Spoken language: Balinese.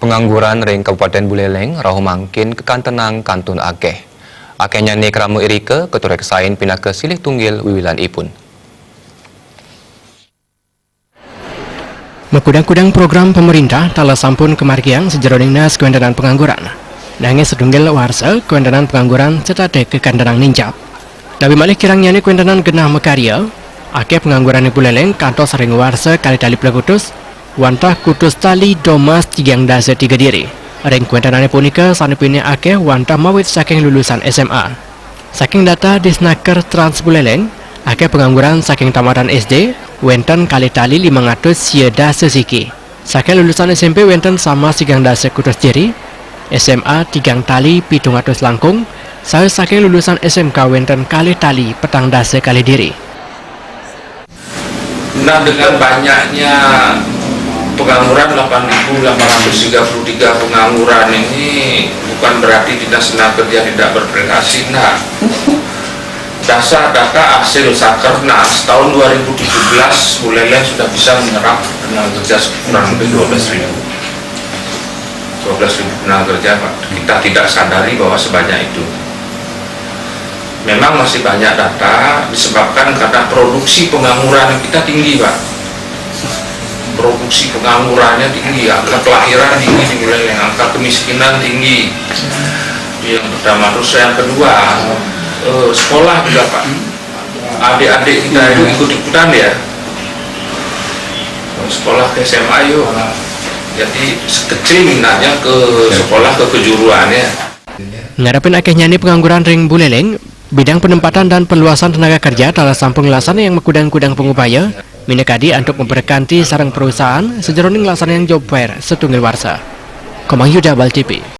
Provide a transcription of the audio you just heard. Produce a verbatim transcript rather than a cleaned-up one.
Pengangguran ring Kabupaten Buleleng rauh mangkin kakantenang kantun akeh. Akehnyané krama irika katureksain pinaka silih tunggil wiwilanipun. Makudang-kudang program pamarintah taler sampun kamargiang sajeroning naas kawéntenan pengangguran. Nanging satunggil warsa kawéntenan pengangguran setata kakantenang nincap. Napi malih kirangnyané kawéntenan genah makarya, akéh pengangguran ring Buleleng kantos ring warsa kalih tali pelekutus, wantah kutus tali domas tigang dasa tiga diri. Ring kawéntenané punika sané pinih akéh wantah mawit saking lulusan S M A. Saking data Disnaker Trans Buleleng, akéh pengangguran saking tamatan S D wénten kalih tali limang atus sia dasa siki. Saking lulusan S M P wénten sama tigang dasa kutus diri, S M A tigang tali pitung atus langkung, saha saking lulusan S M K wénten kalih tali petang dasa kalih diri. Nah, dengan banyaknya pengangguran, delapan ribu delapan ratus tiga puluh tiga pengangguran ini, bukan berarti Dinas Tenaga Kerja tidak berprestasi, nah. Dasar data hasil Sakernas tahun dua ribu tujuh belas, Buleleng sudah bisa menyerap tenaga kerja kurang lebih dua belas ribu. Dua belas ribu tenaga kerja, Pak. Kita tidak sadari bahwa sebanyak itu. Memang masih banyak data disebabkan karena produksi pengangguran kita tinggi, Pak. Produksi penganggurannya tinggi, angka kelahiran tinggi di Buleleng, angka kemiskinan tinggi. Yang pertama, terus yang kedua, eh, sekolah juga, Pak. Adik-adik kita itu ikut-ikutan, ya. Sekolah ke S M A, yuk. Jadi, sekecil minatnya ke sekolah ke kejuruan, ya. Ngarepin akéhnyané pengangguran ring Buleleng, bidang penempatan dan perluasan tenaga kerja taler sampun nglaksanayang makudang-kudang pangupaya, minakadi antuk mapakanti sareng perusahaan sajeroning nglaksanayang job fair satunggil warsa. Komang Yuda, Bal T V.